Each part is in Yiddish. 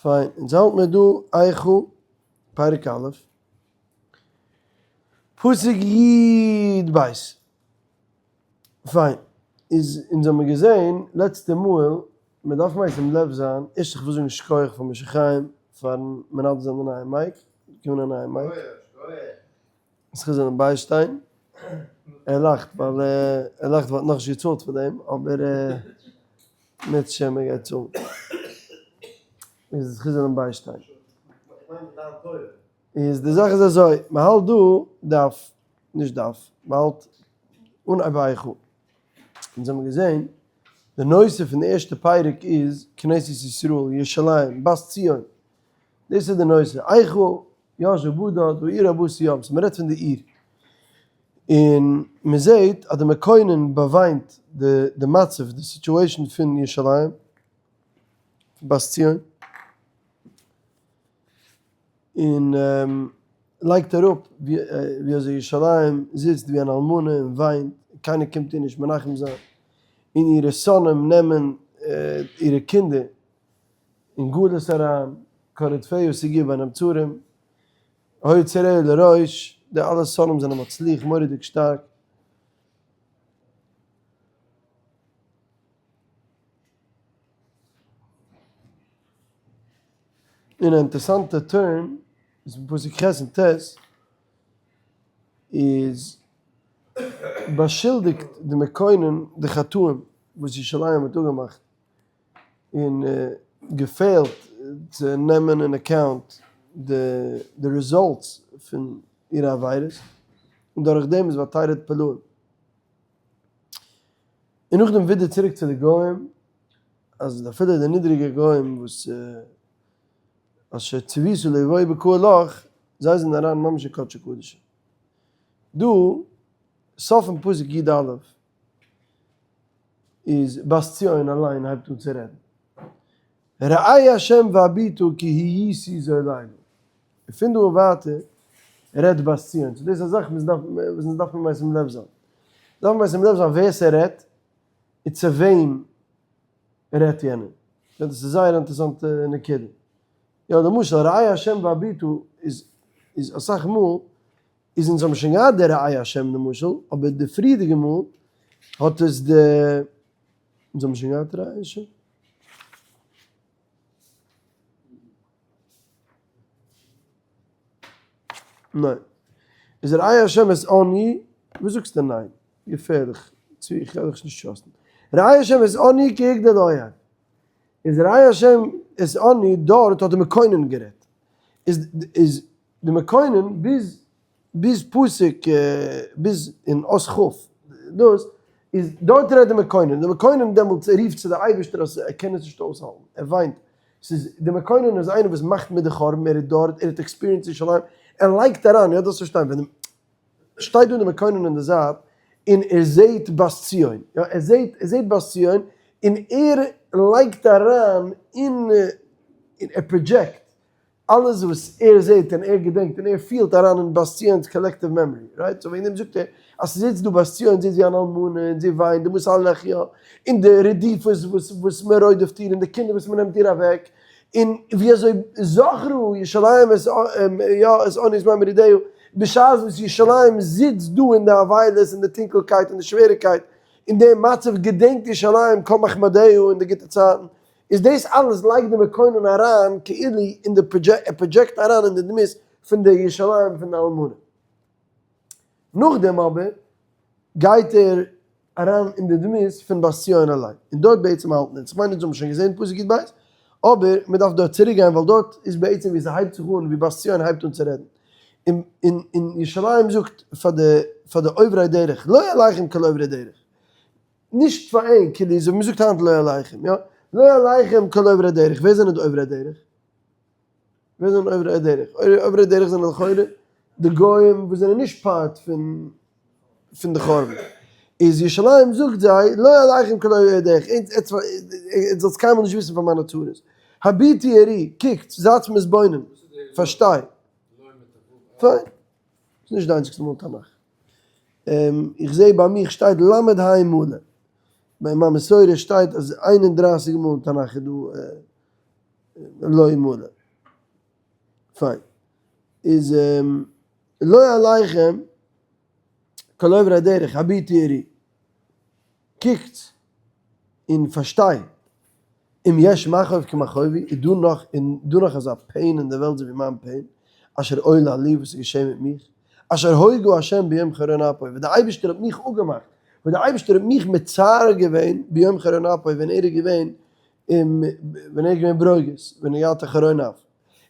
פיין, אונז האלט מיר דא איכה פרק א', פסוק י ב. פיין, איז אונז האמיר געזען לעצטע מאל, מען דארף משים לב זיין, ערשט איך וויל זאגן שכוח פאר משה חיים פארן מנדב זיין די נייע mic, באקומען א נייע mic. זכות זאל אים ביישטיין. ער לאכט ווייל ער לאכט ווייל ער האט נאכנישט געצאלט פאר דעם, אבער מערצעשעם ער גייט צאלן. איז זכות זאל אים ביישטיין. איז די זאך איז אזוי, מען האלט דא דף, נישט דף, מען האלט אנהייב איכה. אונז האבן געזען די נושא פון די ערשטע פרק איז כנסת ישראל, ירושלים, בת ציון. דאס איז די נושא. איכה ישבה בדד העיר רבתי ים, so מ'רעדט פון די עיר. און מ'זעט אז די מקונן באוויינט די מצב, די situation פון ירושלים, פון בת ציון, און לייגט אראפ ווי אזוי ירושלים זיצט ווי אן אלמנה און וויינט, און קיינער קומט איר נישט מנחם זיין, און אירע שונאים נעמען אירע קינדער אין גלות אריין, כל רודפיה השיגוה בין המצרים, היו צריה לראש, די אלע שונאים זענען מצליח מורא'דיג שטארק. און א אינטערסאנטע turn איז אין פסוק ח' און ט' איז באשולדיגט די מקונן די חטאים וואס ירושלים האט אפגעמאכט. און געפעלט צו נעמען אין account די results פון אירע עבירות, און דורך דעם איז ותרד פלאים. און נאכדעם ווידער צוריק צו די גוים, אז אפילו די נידריגע גוים וואס אשר צויתה לא יבואו בקהל לך, זיי זענען אריין ממש אין קדשי קדשים. דא, סוף פון פסוק י א, איז בת ציון אליין הייבט אן צו רעדן. ראה השם והביטו כי הייתי זו לילה. און פון דא און ווייטער רעדט בת ציון. so דאס איז א זאך וואס אונז דארף מען משים לב זיין. דארף מען משים לב זיין ווער ס'רעדט און צו וועם רעדט יענער. דאס איז זייער א אינטערעסאנטע נקודה. יא למשל ראה השם והביטו איז איז אסאך מאל איז אונז האבן שוין געהאט די ראה השם למשל, אבער די פריערדיגע מאל האט עס די, אונז האבן שוין געהאט ראה השם? ניין. איז ראה השם את עניי, וואס זאגסטו ניין? געפערליך, צו איך קען דיך נישט trust ן. ראה השם את עניי כי יגדל אויב. איז ראה השם את עניי דארט האט די מקונן גערעדט. איז איז די מקונן ביז ביז פסוק ביז אין אות כ' דאס איז דארט רעדט די מקונן, די מקונן דעמאלטס רופט צו די אייבערשטער אז ער קען עס נישט אויסהאלטן, ער וויינט, ס'איז די מקונן איז איינער וואס מאכט מיט די חורבן, ער איז דארט, ער האט experience ירושלים, ער לייגט אריין, יא דארפסט פארשטיין ווען שטייט דא די מקונן אין די זייט און ער זעהט בת ציון, יא ער זעהט ער זעהט בת ציון און ער לייגט אריין אין ער project אלעס וואס ער זעט און ער געדענקט און ער פילט אריין אין בת ציון'ס collective memory, right? so וועגן דעם זאגט ער אז ס'זיצט דא בת ציון זיצט ווי אן אלמנה און זי וויינט, די מוסר לחיה, און די רדיפות וואס וואס מען רודפ'ט איר און די קינדער וואס מען נעמט איר אוועק, און ווי אזוי זכרו ירושלים את יא את עניי את מרידיה, בשעת וואס ירושלים זיצט דא אין די אבילות און די טונקלקייט און די שוועריקייט, אין דעם מצב געדענקט ירושלים כל מחמדיה אין די גוטע צייטן, איז דאס אלעס לייגט די מקונן אריין כאילו אין די project, ער project אריין אין די דמות פון די ירושלים פון די אלמנה. נאכדעם אבער גייט ער אריין אין די דמות פון בת ציון אליין, און דארט בעצם האלטן אונז, כ'מיין אונז האבן שוין געזען פסוק יב, אבער מען דארף דארט צוריק גיין ווייל דארט איז בעצם ווי ס'הייבט זיך אן ווי בת ציון הייבט אן צו רעדן, און און און ירושלים זאגט פאר די פאר די עוברי דרך לא עליכם כל עוברי דרך, נישט פאר ענק, כאילו אזוי ווי מ'זאגט היינט לא עליכם, יא? לא עליכם כל עוברי דרך, ווער זענען די עוברי דרך? ווער זענען עוברי דרך? עוברי דרך זענען לכאורה די גוים וואס זענען נישט part פון פון די חורבן. איז ירושלים זאגט זיי, לא עליכם כל עוברי דרך, עטס זאלטס קיינמאל נישט וויסן פון מיינע צרות. הביטו וראו, קוקטס, זייטס מתבונן, פארשטיי. פיין. ס'איז נישט די איינציגסטע מאל אין תנך. איך זעה ביי מיך שטייט ל' ה' מלא. ביי מיין מסורה שטייט אז 31 מאל אין תנך איז דא. לא ימלא. פיין. איז לא עליכם כל עוברי הדרך הביטו וראו. קוקטס און פארשטיי. אם יש מכאוב כמכאובי, איז דא נאך און דא נאך אזא pain אין די וועלט אזוי ווי מיין pain, אשר עולה לי וואס איז געשען מיט מיך, אשר הוגה ה' ביום חרון אפו, ווען דער אייבערשטער האט מיך אפגעמאכט, ווען דער אייבערשטער האט מיך מצער געווען ביום חרון אפו, ווען ער איז געווען ווען ער איז געווען ברוגז, ווען ער האט געהאט א חרון אף.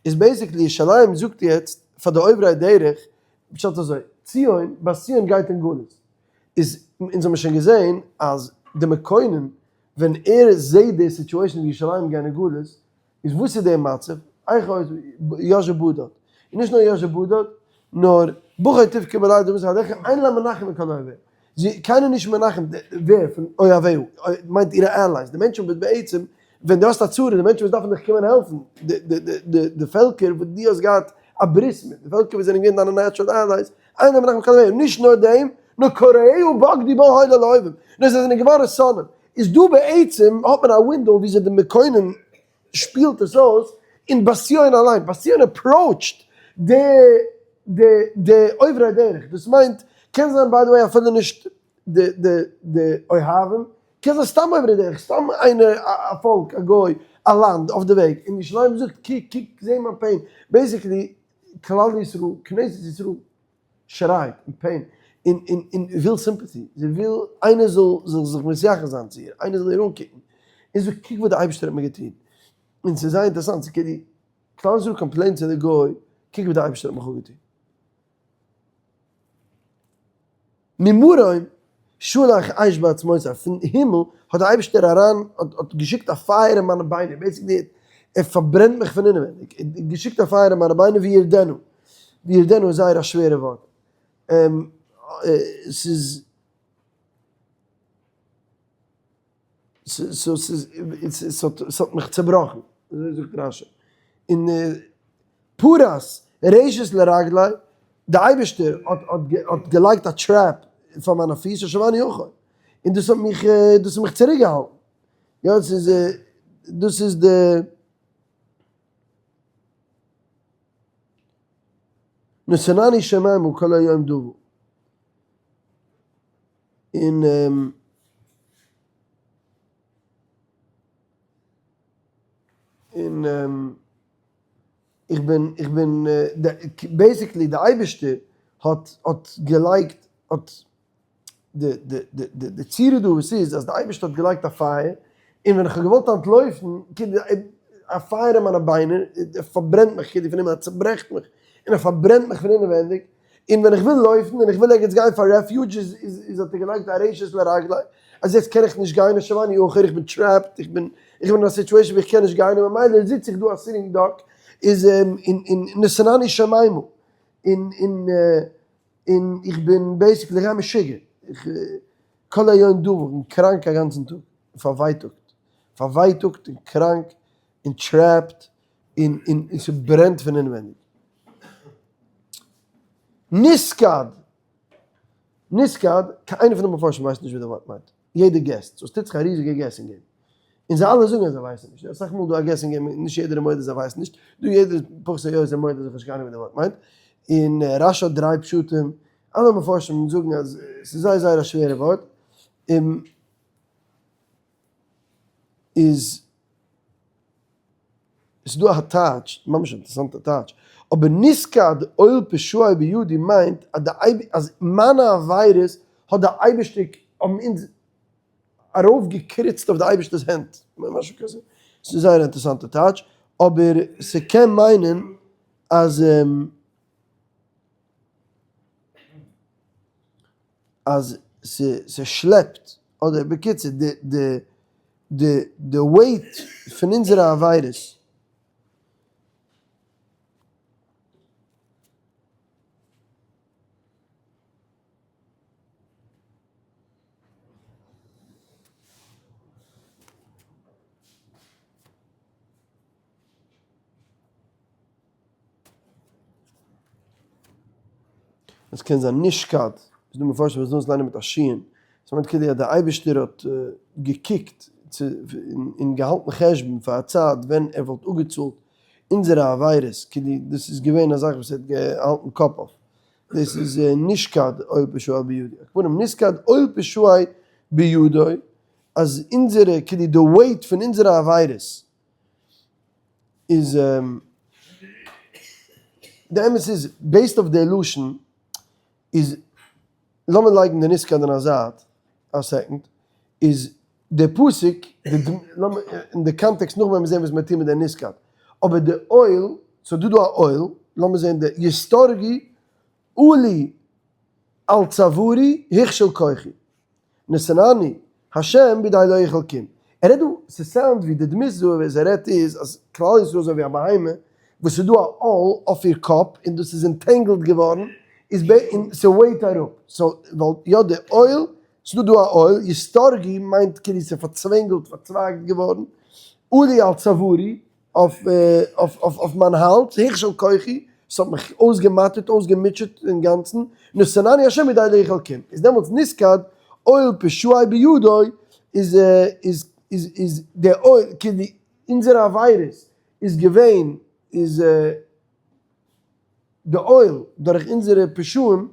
איז basically ירושלים זאגט יעצט פאר די עוברי דרך, פשט אזוי, ציון, בת ציון גייט אין גלות, איז אונז האבן שוין געזען אז די מקונן ווען ער זעהט די situation ווי ירושלים גייען אין גלות, איז וואס איז די מצב? איך אויס יאזשע בודד, און נישט נאר יאזשע בודד, נאר בכה תבכה בלילה דמות עליך, אין לה מנחם מכל אויביה, זי קיינער נישט מנחם ווער פון אוהביה, מיינט אירע allies, די מענטשן וואס בעצם ווען דו האסט א צרה, די מענטשן וואס דארפן דיך קומען העלפן, די פעלקער וואס דו האסט געהאט א ברית מיט, די פעלקער וואס זענען געווען דיינע natural allies, אין לה מנחם מכל אויביה, נישט נאר דעם, נאר קוראיה בגדו בה היו לה לאויבים, נאר זיי זענען געווארן שונאים. איז דא בעצם האט מען א window וויאזוי די מקונן שפילט עס אויס אין בת ציון אליין, בת ציון approach ט די די די עוברי דרך, דאס מיינט קען זיין by the way אפילו נישט די די די אוהבים, קען זיין סתם עוברי דרך, סתם איינער א פאלק א גוי א לאנד אויף די וועג, און ירושלים זאגט קוק קוק זעה מיין pain, basically כלל ישראל כנסת ישראל שרייט אין pain און און און וויל sympathy, זי וויל איינער זאל זאל זיך מתייחס זיין צו איר, איינער זאל איר אנקוקן, און זאגט קוק וואס די אייבערשטער האט מיר געטון, און ס'איז זייער אינטערעסאנט, ס'איז כאילו כלל ישראל complaint צו די גוי, קוק וואס די אייבערשטער האט מיך אפגעטון. ממרום שלח אש בעצמותיי, פון הימל האט דער אייבערשטער אריין האט געשיקט א פייער אין מיינע ביינער, basically ער פארברענט מיך פון אינעווייניג, ער האט געשיקט א פייער אין מיינע ביינער וירדנה, וירדנה איז זייער א שווערע ווארט, ס'איז. ס'האט מיך צעבראכן, אזוי זאגט רשי. און פרס רשת לרגלי, די אייבערשטער האט געלייגט א trap פאר מיינע פיס, השיבני אחור, און דאס האט מיך, דאס האט מיך צוריק געהאלטן. יא, ס'איז, דאס איז די. נתנני שוממה כל היום דוה. און און איך בין איך בין basically די אייבערשטער האט האט געלייגט האט די די די די צורה דא וואס איז אז די אייבערשטער האט געלייגט א פייער און ווען איך האב געוואלט אנטלויפן כאילו א פייער אין מיינע ביינער פארברענט מיך כאילו פון הימל ער צוברעכט מיך און ער פארברענט מיך פון אינעווענדיג און ווען איך וויל לויפן און איך וויל ערגעץ גיין פאר refuge איז איז האט ער געלייגט א רשת לרגלי אז יעצט קען איך נישט גיין השיבני אחור איך בין trapped איך בין איך בין אין א situation ווי איך קען נישט גיין און ממילא זיץ איך דא א sitting duck איז און און נתנני שוממה און און און איך בין basically איך גיי משוגע איך כל היום דא איך בין קראנק א גאנצן טאג פארווייטאגט פארווייטאגט און קראנק און trapped און און ס'ברענט פון אינווענדיג. נסקד! נסקד, קיין איינער פון די מפרשים ווייסט נישט וואס די ווארט מיינט. יעדער guess ט. סאו ס'טוט זיך א ריזיגע guessing game. און זיי אלע זאגן אז זיי ווייסן נישט. אסאך מאל דא א guessing game, נישט יעדער איז מודה זיי ווייסן נישט. דא יעדער איז פחות או יותר מודה אז איך האב נישט קיין אהנונג וואס די ווארט מיינט. און רשי האט דריי פשטים. אלע מפרשים זאגן אז ס'איז זייער זייער א שווערע ווארט. און איז עס איז דא א טייטש, ממש א אינטערעסאנטע טייטש, אבער נסקד עול פשעי בידי מיינט אז די אייב אז מיינע עבירות האט די אייבערשטער האבן אונז ארויף געקריצט אויף די אייבערשטער'ס הענט, משהו כזה, ס'איז זייער א אינטערעסאנטע טייטש, אבער ס'קען מיינען אז אז ס'שלעפט, אדער בקיצור די די די די weight פון אונזערע עבירות. עס קען זיין נשקד, ס'איז דא מפרשים וואס דאס ליינען מיט א שין, עס מיינט כאילו אז דער אייבערשטער האט געקוקט. און געהאלטן חשבון פאר א צייט ווען ער וואלט אפגעצאלט אונזערע עבירות, כאילו דאס איז געווען א זאך וואס ער האט געהאלטן קאפ אויף, דאס איז נשקד עול פשעי בידו, על כל פנים נתכד עול פשעי בידו, אז אונזערע, כאילו די weight פון אונזערע עבירות איז, די אמת איז based אויף די לשון איז, לאמיר לייגן די נתכד אין א זייט א second, איז די פסוק, אין די context נאכדעם וועלן מיר זען וואס מען טוט מיט די נתכד, אבער די עול, ס'איז דא דא א עול, לאמיר זען די ישתרגו עלו על צוארי הכשיל כחי, נתנני ה' בידי לא אוכל קום. ער רעדט דא, ס' sound ווי די דמות דא וואס ער רעדט איז אז כלל ישראל איז אזוי ווי א בהמה וואס ס'איז דא א עול אויף איר קאפ און דאס איז entangled געווארן איז ב און ס' weigh ט אראפ, so ווייל יא די עול, ס'איז דא דא א עול, ישתרגו מיינט כאילו ס'איז פארצווענגלט פארצווייגט געווארן, עלו על צוארי אויף מיין האלז, הכשיל כחי, ס'האט מיך אויסגעמאטערט, אויסגעמוטשעט אינגאנצן, נתנני השם בידי לא אוכל קום, איז דעמאלטס נתכד עול פשעי בידו, איז איז איז איז די עול, כאילו אונזערע עבירות איז געווען, איז די עול דורך אונזערע פשעים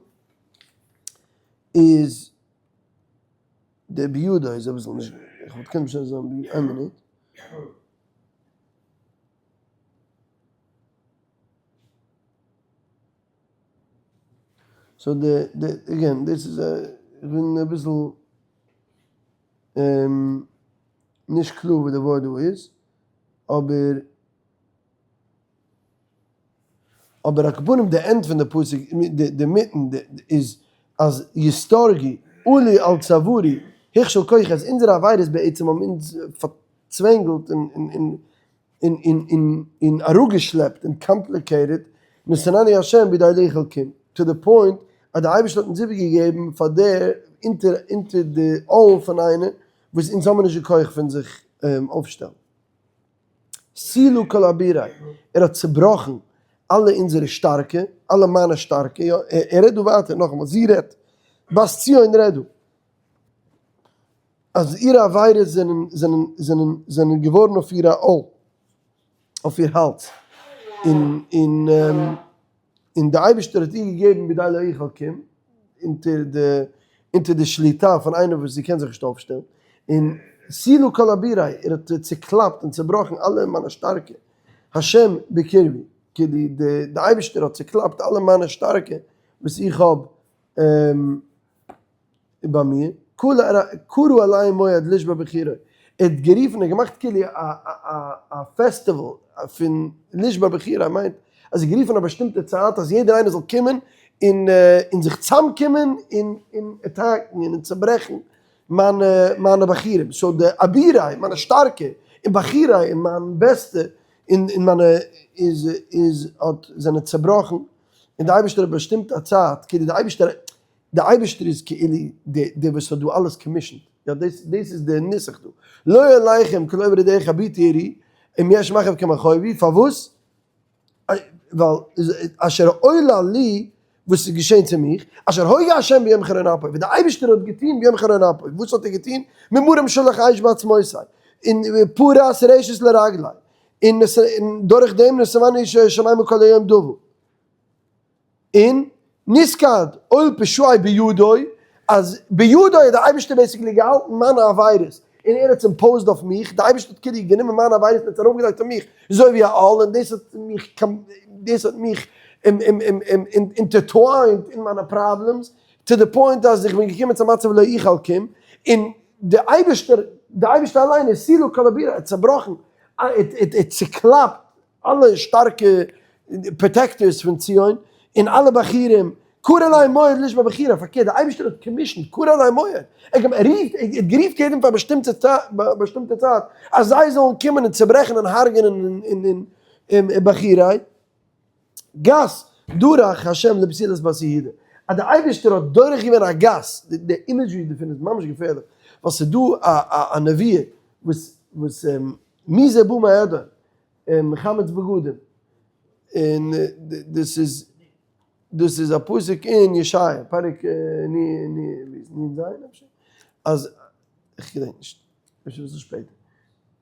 איז די בידו איז אביסל נישט, איך וואלט קענען שוין זאגן איין מינוט. so די די again דאס איז א איך בין אביסל נישט קלאר וואס די ווארט דא איז אבער אבער על כל פנים די end פון די פסוק די מיטן איז אז ישתרגו עלו על צוארי הכשיל כחי אז אונזערע עבירות בעצם האבן אונז פארצווענגלט און אראפגעשלעפט און complicated, נתנני השם בידי לא אוכל קום, to the point אז די אייבערשטער האט אונז איבערגעגעבן פאר דער אונטער די עול פון איינער וואס אונז האבן נישט די כח פון זיך אויפשטעלן. סלה כל אבירי, ער האט צובראכן אלע אונזערע שטארקע, אלע מיינע שטארקע, יא, ער רעדט דא ווייטער, נאכאמאל, זי רעדט, בת ציון רעדט דא, אז אירע עבירות זענען, זענען, זענען, זענען געווארן אויף איר א עול, אויף איר האלז, און, און, און די אייבערשטער האט איר געגעבן בידי לא אוכל קום, אונטער די, אונטער די שליטה פון איינער וואס זי קען זיך נישט אויפשטעלן, און סלה כל אבירי, ער האט צוקלאפט און צובראכן אלע מיינע שטארקע, השם בקרבי, כאילו די די אייבערשטער האט צוקלאפט אלע מיינע שטארקע וואס איך האב ביי מיר, קרא עליהם מועד לשבר בחירי, ער האט גערופן און געמאכט כאילו א פעסטיוואל פון לשבר בחירי מיינט אז ער האט גערופן א באשטימטע צייט אז יעדער איינער זאל קומען און זיך צאמקומען און attack ן און צוברעכן מיינע בחורים, so די אבירי, מיינע שטארקע, און בחורי און מיין בעסטע און מיינע איז איז האט זענען צובראכן, און די אייבערשטער האט באשטימט א צייט, כאילו די אייבערשטער די אייבערשטער איז כאילו די דער וואס האט דא אלעס commissioned, יא דאס דאס איז די נוסח דא, לא עליכם כל עוברי דרך הביטו וראו אם יש מכאוב כמכאובי, פארוואס? ווייל אשר עולל לי, וואס איז געשען צו מיך, אשר הוגה ה' ביום חרון אפו, וואס דער אייבערשטער האט געטון ביום חרון אפו, וואס האט ער געטון? ממרום שלח אש בעצמותי, און פרס רשת לרגלי, און דורך דעם נתנני שמים כל היום דבור. און נתכד עול פשעי בידו, אז בידו האט דער אייבערשטער basically געהאלטן מיינע עבירות, און ער האט עס imposed אויף מיך, דער אייבערשטער האט כאילו גענומען מיינע עבירות און האט עס ארויפגעלייגט אויף מיך, אזוי ווי א עול, און דאס האט מיך דאס האט מיך intertwined אין מיינע problems, to the point אז איך בין געקומען צו א מצב לא אוכל קום, און דער אייבערשטער, דער אייבערשטער אליין איז סלה כל אבירי, ער האט צעבראכן, ער האט צעקלאפט אלע שטארקע protectors פון ציון, און אלע בחורים, קרא עליהם מועד לשבר בחורי, פארקערט דער אייבערשטער האט commissioned, קרא עליהם מועד, ער רופט, ער האט גערופט יעדעם פאר באשטימטע צייט, אז זיי זאלן קומען און צוברעכן און הרג'נען און בחורי, גס דרך ה' לבתולת בת יהודה, אז דער אייבערשטער האט דורך געווען א גס, די imagery דערפון איז ממש געפערליך, ווייל ס'איז דא א נבואה וואס וואס מי זה בא מאדום, מחמץ בגדים, און דאס איז דאס איז א פסוק אין ישעיה פרק נ ז אפשר, אז איך געדענק נישט. אפשר אביסל שפעטער,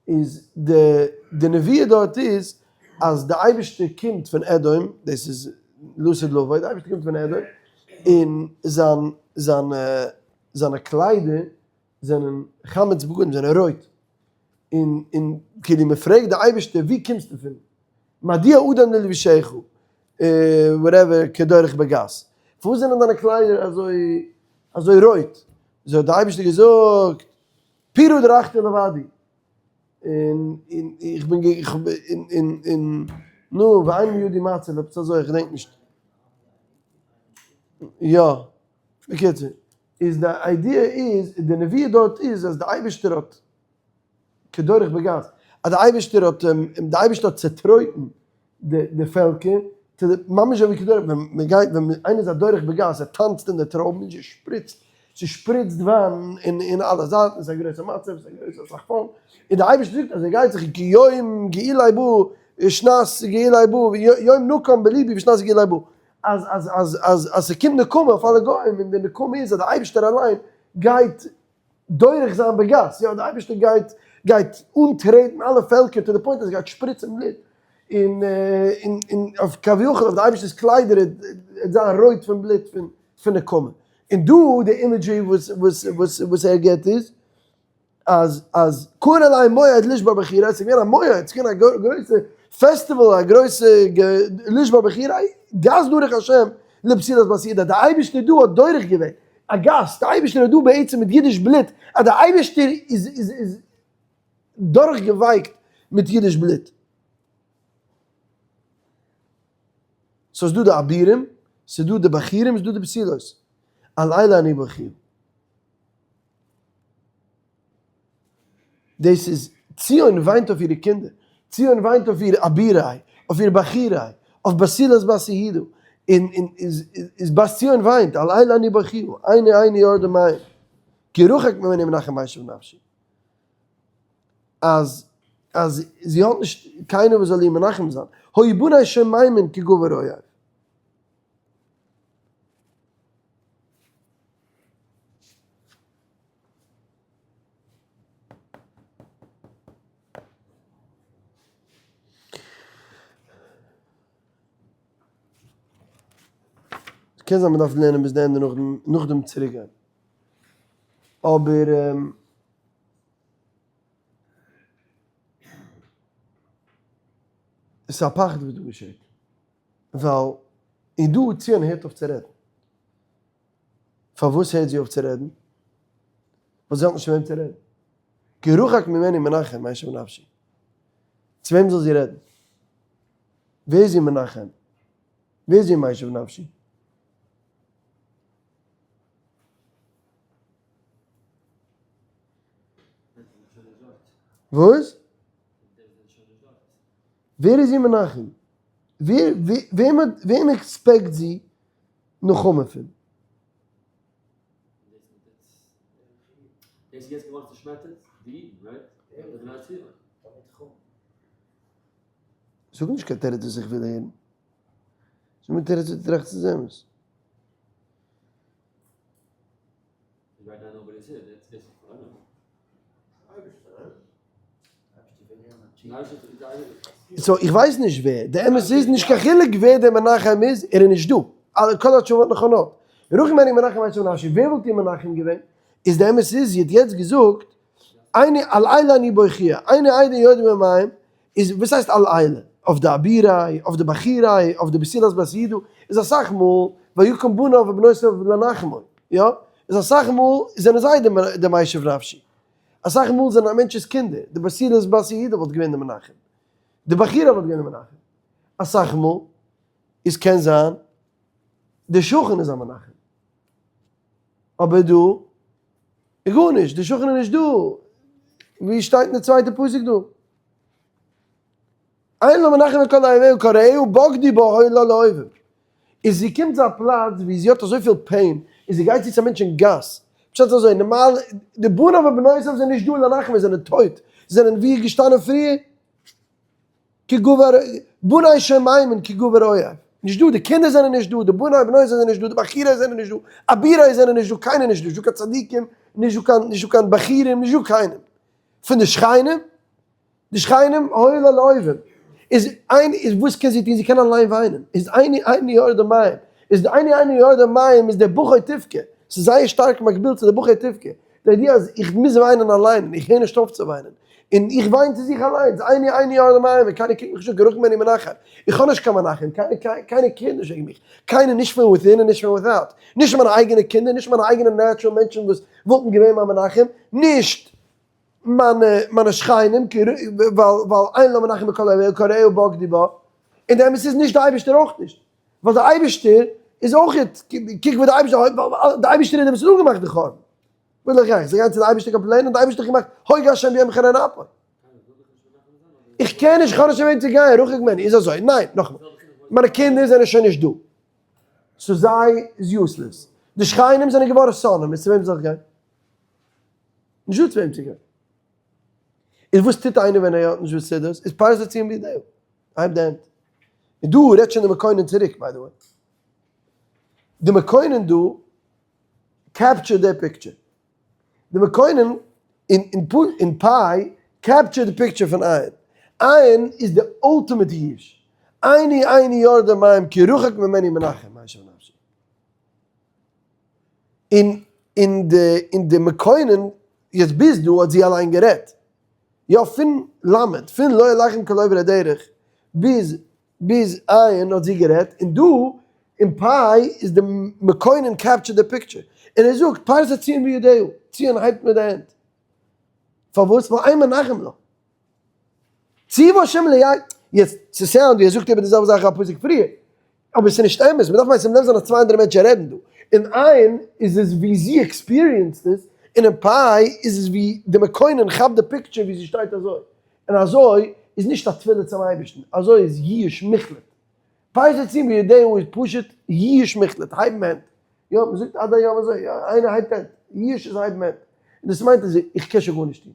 איז די די נבואה דארט איז אז די אייבערשטער קומט פון אדום, דאס איז לעתיד לבוא, די אייבערשטער קומט פון אדום, און זיין זיינע זיינע קליידער זענען חמץ בגדים, זענען רויט, און און כאילו מען פרעגט די אייבערשטער ווי קומסטו פון, מדוע אדום ללבושך, whatever כדורך בגת, פארוואס זענען דיינע קליידער אזוי אזוי רויט, אזוי האט די אייבערשטער געזאגט, פורה דרכתי לבדי, און און איך בין איך און און און נו ואין מידי מציל עפעס אזוי איך געדענק נישט, יא, בקיצור, איז די idea איז, די נבואה דארט איז אז די אייבערשטער האט כדורך בגת, אז די אייבערשטער האט די אייבערשטער האט צעטרויטן די די פעלקער, צו די ממש אזוי ווי כדורך ווען מען גייט ווען איינער איז א דורך בגת ער טאנצט אין די טרויבן און ס'שפריצט ס'שפריצט וויין אין אין אלע זייטן ס'איז א גרויסע מצב ס'איז א גרויסע אסאך fun, און די אייבערשטער זאגט אז ער גייט זיך כי יום גאולי בא שנת גאולי בא יום נקם בלבי ושנת גאולי בא, אז אז אז אז אז ס'קומט נקמה אויף אלע גוים און די נקמה איז אז די אייבערשטער אליין גייט דורך זיין בגת, יא די אייבערשטער גייט גייט אנטרעטן אלע פעלקער to the point אז עס גייט שפריצן בלוט, און און און אויף כביכול אויף די אייבערשטער'ס קליידער וועט זיין רויט פון בלוט פון פון נקמה, און דא די imagery וואס וואס וואס וואס ער גיבט איז אז אז קרא עלי מועד לשבר בחורי, ס'איז געווען א מועד, ס'איז געווען א גרויסע פעסטיוואל, א גרויסע לשבר בחורי, גת דרך השם לבתולת בת יהודה, די אייבערשטער דא האט דורך געווען, א גאסט, די אייבערשטער איז דא בעצם מיט אידיש בלוט, אז די אייבערשטער איז איז איז דורך געווייקט מיט אידיש בלוט. so ס'איז דא די אבירים, ס'איז דא די בחורים, ס'איז דא די בתולות. על אלה אני בוכיה. דאס איז, ציון וויינט אויף אירע קינדער, ציון וויינט אויף איר אבירי, אויף איר בחורי, אויף בתולת בת יהודה, און און איז בת ציון וויינט, על אלה אני בוכיה, עיני עיני יורדה מים, כי רחק ממני מנחם משיב נפשי. אז אז זי האט נישט קיינער וואס זאל איר מנחם זיין, היו בני שוממין כי גבר אויב. קען זיין מ'דארף לערנען ביז די ענדע נאכדעם נאכדעם צוריק גיין. אבער עס איז א פחד וואס דא געשעט. ווייל און דא ציון הערט אויף צו רעדן. פארוואס הערט זי אויף צו רעדן? ווייל זי האט נישט צו וועם צו רעדן. כי רחק ממני מנחם משיב נפשי. צו וועם זאל זי רעדן? ווער איז איר מנחם? ווער איז איר משיב נפשי? וואס? ווער איז איר מנחם? ווער וועם expect זי נחמה פון? דאס איז יעצט געווארן צושמעטערט די אידן, right? די בני ציון. זאג נישט קיין תירוץ וואס איך וויל הערן. זאג מיר תירוץ וואס דו טראכסט איז אמת. so איך ווייס נישט ווער, די אמת איז נישט קיין חילוק ווער דער מנחם איז, ער איז נישט דא, כל התשובות נכונות. רחק ממני מנחם משיב נפשי, ווער וואלט איר מנחם געווען? איז די אמת איז, זי האט יעצט געזאגט, עיני על אלה אני בוכיה, עיני עיני יורדה מים, איז וואס הייסט על אלה? אויף די אבירי, אויף די בחורי, אויף די בתולת בת יהודה, איז אסאך מאל ויקם בניו ובנותיו לנחמו, יא? איז אסאך מאל זענען זיי די משיב נפשי. אסאך מאל זענען א מענטש'ס קינדער, די בתולת בת יהודה וואלט געווען די מנחם, די בחורי וואלט געווען די מנחם, אסאך מאל איז קען זיין די שכן איז א מנחם, אבער דא איז גארנישט, די שכן איז נישט דא, ווי שטייט אין די צווייטע פסוק דא? אין לו מנחם מכל אויביה כל רעהו בגדו בו היו לה לאויבים. איז זי קומט צו א פלאץ ווי זי האט אזויפיל pain, און זי גייט צו צו א מענטש אין גאס, פשט איז אזוי, נארמאל די בניו ובנותיו זענען נישט דא לנחם, זיי זענען טויט, זיי זענען ווי געשטאנען פריער, כגבר בני שוממין כגבר אויב, נישט דא, די קינדער זענען נישט דא, די בני ובנותיו זענען נישט דא, די בחורי זענען נישט דא, אבירי זענען נישט דא, קיינער נישט דא, נישט דא קיין צדיקים, נישט דא קיין נישט דא קיין בחורים, נישט דא קיינעם. פון די שכנים, די שכנים אוי לה לאויבים, איז איין איז וואס קען זי טון, זי קען אליין וויינען, איז עיני עיני יורדה מים, איז די עיני עיני יורדה מים איז די בכה תבכה, ס'איז זייער שטארק מקביל צו די בכה תבכה, די idea אז איך מוז וויינען אליין און איך הער נישט אויף צו וויינען, און איך וויין צו זיך אליינס, עיני עיני יורדה מים און קיינער קוקט מיך נישט אן, כי רחוק ממני מנחם, איך האב נישט קיין מנחם, קיינער קיינער care ט נישט וועגן מיך, קיינער נישט פון within און נישט פון without, נישט מיינע אייגענע קינדער, נישט מיינע אייגענע natural מענטשן וואס וואלטן געווען מיין מנחם, נישט מיינע מיינע שכנים, ווייל ווייל אין לה מנחם בכל אויביה כל רעיה בגדו בה, און די אמת איז נישט די אייבערשטער אויך נישט, ווייל די אייבערשטער איז אויך קוק וואס די אייבערשטער האט, די אייבערשטער איז דער וואס האט אנגעמאכט די חורבן, וויל איך גיין, זיי גייען צו די אייבערשטער complain ען, די אייבערשטער האט געמאכט הוגה השם ביום חרון אפו. איך קען נישט, איך האב נישט צו וועם צו גיין, רחוק ממני, איז אזוי, ניין, נאכאמאל, מיינע קינדער זענען שוין נישט דא, so זיי איז useless, די שכנים זענען געווארן שונאים, איז צו וועם זאל איך גיין? נישט דא צו וועם צו גיין. איז וואס טוט איינער ווען ער האט נישט וואס צו דאס איז פרסה ציון בידיה, הייבט די הענט. און דא רעדט שוין די מקונן צוריק by the way. די מקונן דא capture ט די picture. די מקונן אין פיי capture ט די picture פון עין. עין איז די ultimate ייאוש. עיני עיני יורדה מים כי רחוק ממני מנחם משיב נפשי. און אין די אין די מקונן יעצט ביז דא האט זי אליין גערעדט, יא פון למד פון לא אלהיכם כל עוברי דרך ביז ביז עין האט זי גערעדט, און דא אין פיי איז די מקונן capture די picture, און ער זאגט פרסה ציון בידיה, ציון הייבט מיט די הענט, פארוואס? ווייל אין מנחם לה. ציוה השם ליעקב, יעצט ס' sound ווי ער זאגט איבער די זעלבע זאך א פסוק פריער, אבער ס'איז נישט אמת, מ'דארף מיינען ס'מוז זיין אז צוויי אנדערע מענטשן רעדן דא, אין עין איז עס ווי זי experience ט עס, און אין פיי איז עס ווי די מקונן כאפט די picture ווי זי שטייט אזוי, און אזוי איז נישט א תפילה צום אייבערשטן, אזוי איז ייאוש מוחלט. פרסה ציון בידיה איז פשוט ייאוש מוחלט, הייבן הענט, יא מ'זאגט עד היום אזוי, יא איינער הייבט הענט, ייאוש איז הייבן הענט, און דאס מיינט אז איך קען שוין גארנישט טון.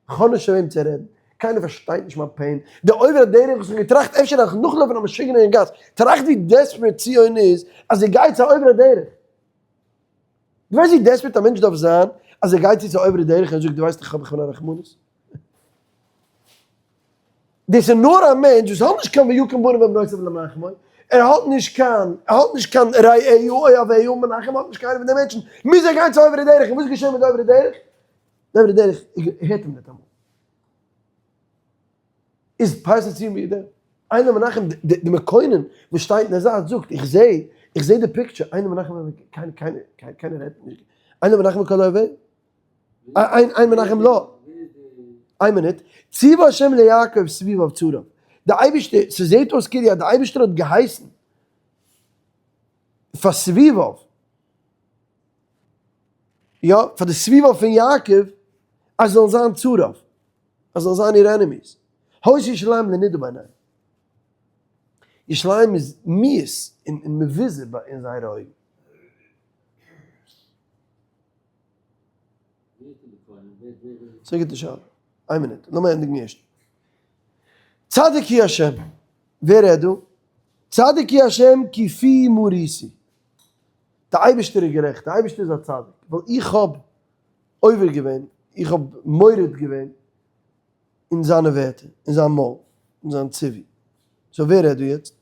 כ'האב נישט צו וועם צו רעדן, קיינער פארשטייט נישט מיין pain, די עובר הדרך וואס כ'האב געטראכט אפשר דארף איך נאכלויפן א משוגענער אין גאס, טראכט ווי desperate ציון איז אז ער גייט צו א עובר הדרך. דו ווייסט ווי desperate א מענטש דארף זיין אז ער גייט צו צו א עובר הדרך און זאגט דו ווייסט איך האב איך בין א רחמנות? דאס איז נאר א מענטש וואס האט נישט קיין ויקם בנים ובנותיו למחמו, ער האט נישט קיין, ער האט נישט קיין רעהו אוהביו מנחם, האט נישט קיינער פון די מענטשן, מוז ער גיין צו עובר הדרך, און וואס איז געשען מיט די עובר הדרך? דער דרך הערט אים ניטאמאל. איז פרסה ציון בידיה. איינער מנחם די מקונן וואס שטייט אין די זייט זאגט איך זע איך זע די picture איינער מנחם קיינער קיינער קיינער רעדט נישט איינער מנחם כל אויבי איין איין מנחם לא איין מינוט ציוה השם ליעקב סביביו צריו די אייבערשטער ס'זעט אויס כאילו אז די אייבערשטער האט געהייסן פאר סביביו יא, פאר די סביבה פון יעקב, אז זאלן זיין צריו, אז זאלן זיין איר enemies. היתה ירושלים לנדה בעיניהם. ירושלים איז מיאוס און מבוזה אין זייערע אויגן. ס'איז א גוטע שאלה. איין מינוט, לאמיר ענדיגן ערשט. צדיק הוא השם. ווער רעדט דא? צדיק הוא השם כי פי מריתי. די אייבערשטער איז גערעכט, די אייבערשטער איז א צדיק, ווייל איך האב עובר געווען, איך האב מורד געווען אין זיינע ווערטער, אין זיין מויל, אין זיין ציווי. so ווער רעדט דא יעצט?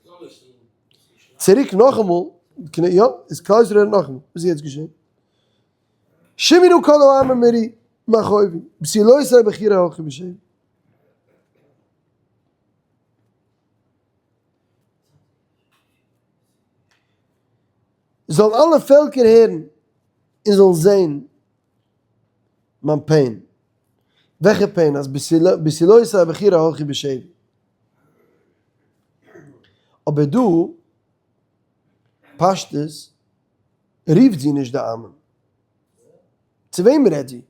צוריק נאכאמאל, יא, איז כלל ישראל רעדט נאכאמאל, וואס איז יעצט געשען? שמעו נא כל העמים וראו מכאובי, בתולותי הבחורה הלכו בשבי. זאלן אלע פעלקער הערן און זאלן זען מיין pain. וועלכע pain? אז בתולותי הבחורה הלכו בשבי. אבער דא, פשטות, רופט זי נישט די עמים. צו וועם רעדט זי?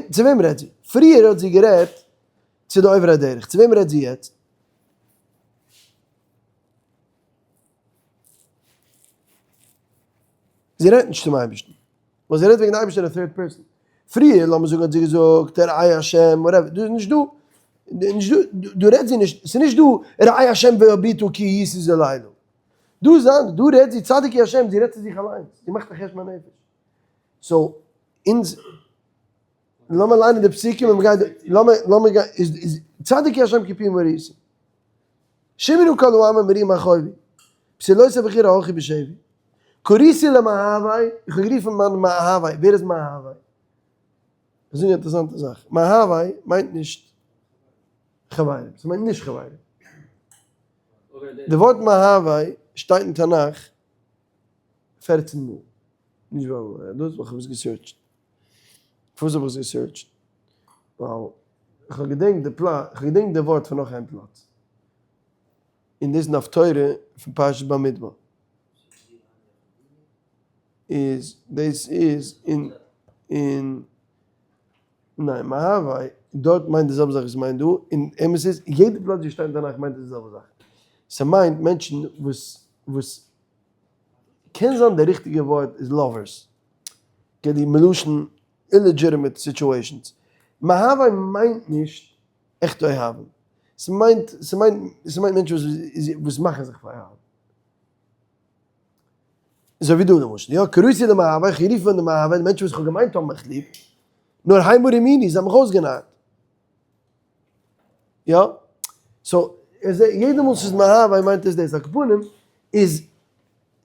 צו וועם רעדט זי? פריער האט זי גערעדט צו די עוברי הדרך, צו וועם רעדט זי יעצט? זי רעדט נישט צום אייבערשטן, ווייל זי רעדט וועגן די אייבערשטער אין third person. פריער לאמיר זאגן האט זי געזאגט ראה השם whatever, דא איז נישט דא, נישט דא, דא רעדט זי נישט, ס'איז נישט דא ראה השם והביטו כי הייתי זה לילה. דא איז אנדערש, דא רעדט זי צדיק הוא השם, זי רעדט צו זיך אליינס, זי מאכט א חשבון הנפש. so אונז. לאמיר ליינען די פסוקים און מ'גייט, לאמיר, לאמיר גיין, איז, איז, צדיק הוא השם כי פי מריתי. שמעו נא כל העמים וראו מכאובי. בתולותי בכירה הלכו בשבי. קראתי למאהבי, איך האב גערופן מיין מאהבי, ווער איז מאהבי? איך זאג א אינטערעסאנטע זאך, מאהבי מיינט נישט חברים, ס'מיינט נישט חברים. די ווארט מאהבי שטייט אין תנך פערצן מאל, נישט ווייל דאס, ווייל כ'האב עס גע search ט. פארוואס האב איך עס גע search ט? ווייל איך האב געדענקט די פלאץ, איך האב געדענקט די ווארט פון נאך איין פלאץ. און דאס איז אין הפטורה פון פרשת במדבר. איז דאס איז אין אין ניין מאהבי דארט מיינט די זעלבע זאך וואס מיינט דא, און אמת איז יעדע פלאץ ווי שטייט אין תנך מיינט עס די זעלבע זאך. ס'מיינט מענטשן וואס וואס קען זיין די ריכטיגע ווארט איז lovers, כדי מלשון illegitimate situations. מאהבי מיינט נישט עכט אוהבים. ס'מיינט ס'מיינט ס'מיינט מענטשן וואס וואס מאכן זיך פאר אוהבים. אזוי ווי דא למשל, יא, קראתי למאהבי, איך רוף אן די מאהבי, די מענטשן וואס איך האב געמיינט האבן מיך ליב, נאר המה רמוני, זיי האבן מיך אויסגענארט. יא? so, יעדע מאל ס'איז מאהבי מיינט עס דאס, על כל פנים, איז,